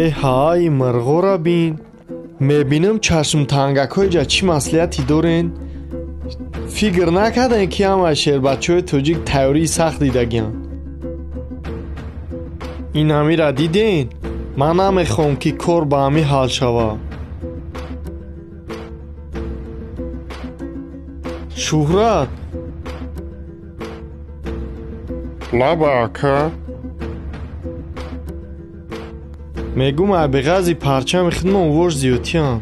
Э ҳай, мирғора бин. Мебинам чашмтангакҳои ҷа чӣ маслиҳате дорен? Фикр накардем, ки ҳамаи шербачаҳои тоҷик тайёрии сахт дидагианд. Ин ҳамира диден? Ман намехоҳам, ки кор ба ҳамин ҳал шавад. Шӯҳрат. Лаба, ака. Мегум, абиғази парчами хидмон вош зиёдтиям.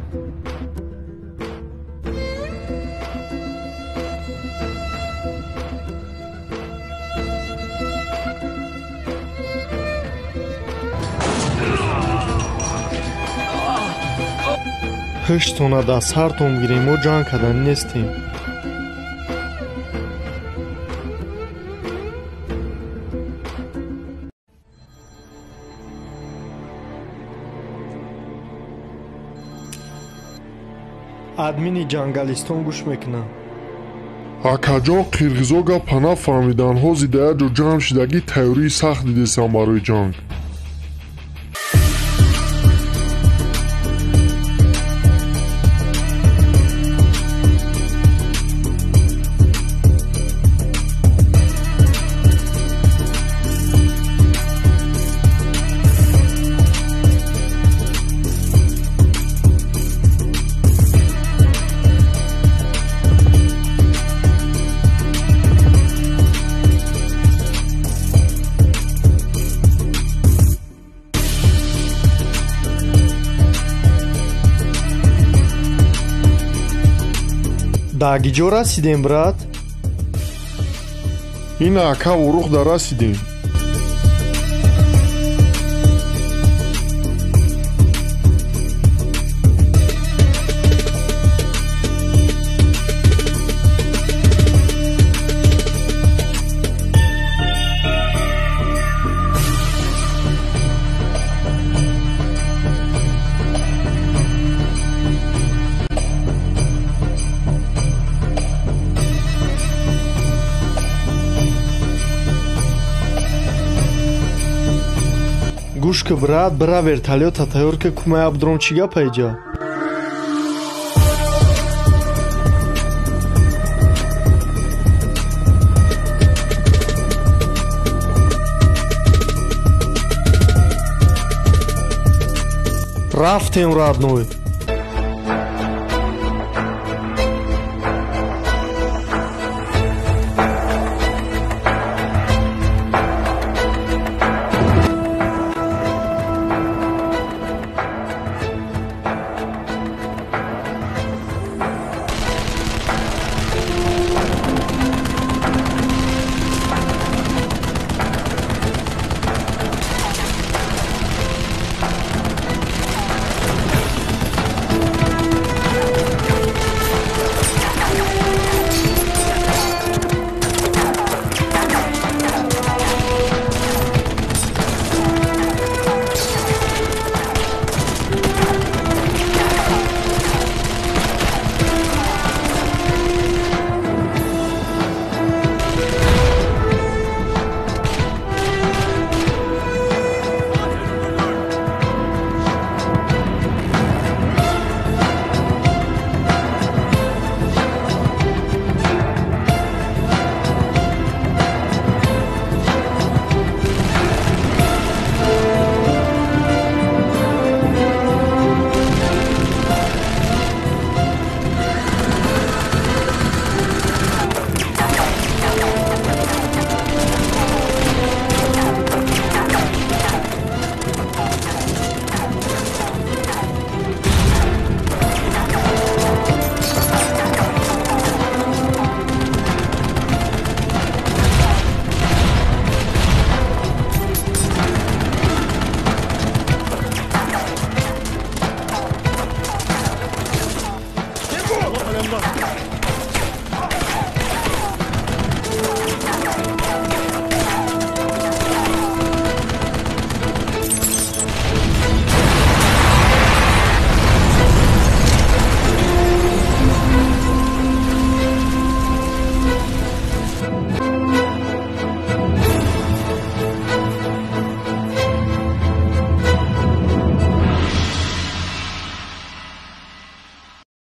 Ҳуштона дар сартон гирем, мо ҷанг карданӣ нестем. Админи ҷангалистон гӯш мекунам. Акаҷон, қирғизо гапа нафаҳмиданд. Ҳозир дар як ҷо ҷамъ шидагӣ тайёрии сахт дидесам барои ҷанг. Дар киҷо расидем, брат? Ина, ака, Ворух да расидем. Гӯш ки, брат, бира вертолёта тайёр ки, кумай абдром. Чӣ гапа иҷа? Рафтем, родной.